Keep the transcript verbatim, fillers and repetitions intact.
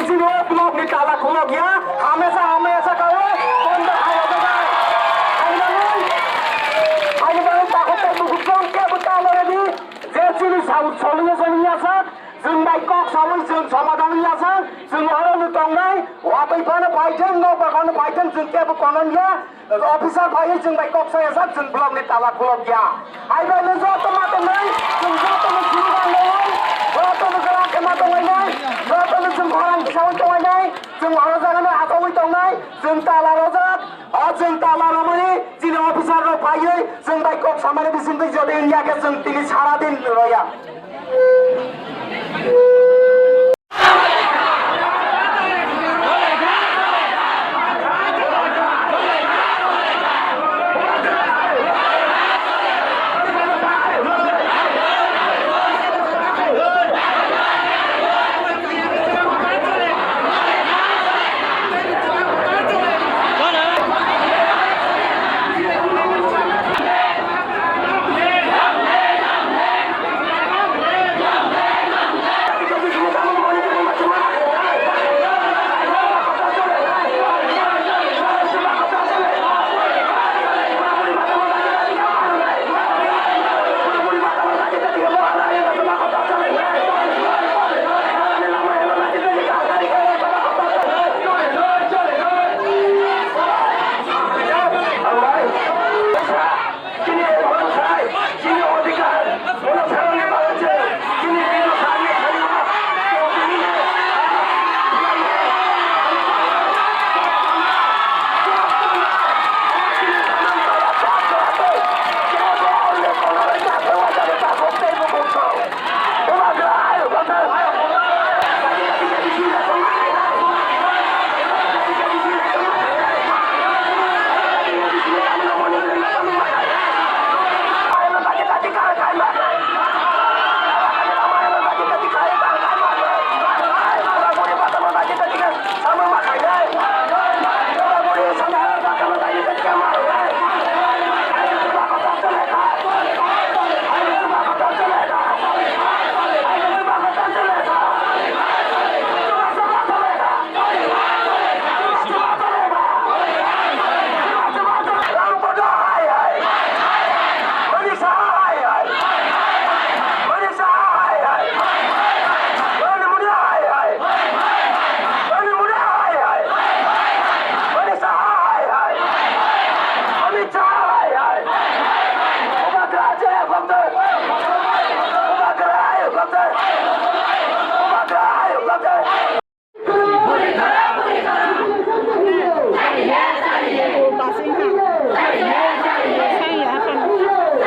Chini o block ni tala khulok ya, hamesa hamesa kawi, bondo hai o jaga. Hai nangwi, hai nangwi takhuk tei bukhuk chong kebo tala ready. Je chini saut soli ya soli ya sak, chwng bai kok sawi chwng somadhan ya sak, chwng oro no tongnai, watwi phano phaithwng, nokbar phano phaithwng, chwng kebo konon ya. Officer phaiwi chwng bai kok saya sak, chwng block ni tala khulok ya. Hai bai no joto ma tongnai, chwng joto no chini bang nai, joto no kwrak khe ma tongnai nai, joto no chwng khorang kisawi tongnai nai, chwng oro jaga no achawi tongnai, chwng tala rojak, o chwng tala romani, chini officer rok phaiwi chwng bai kok samani bisingtwi jodi wngya khe chwng tini sara din roya.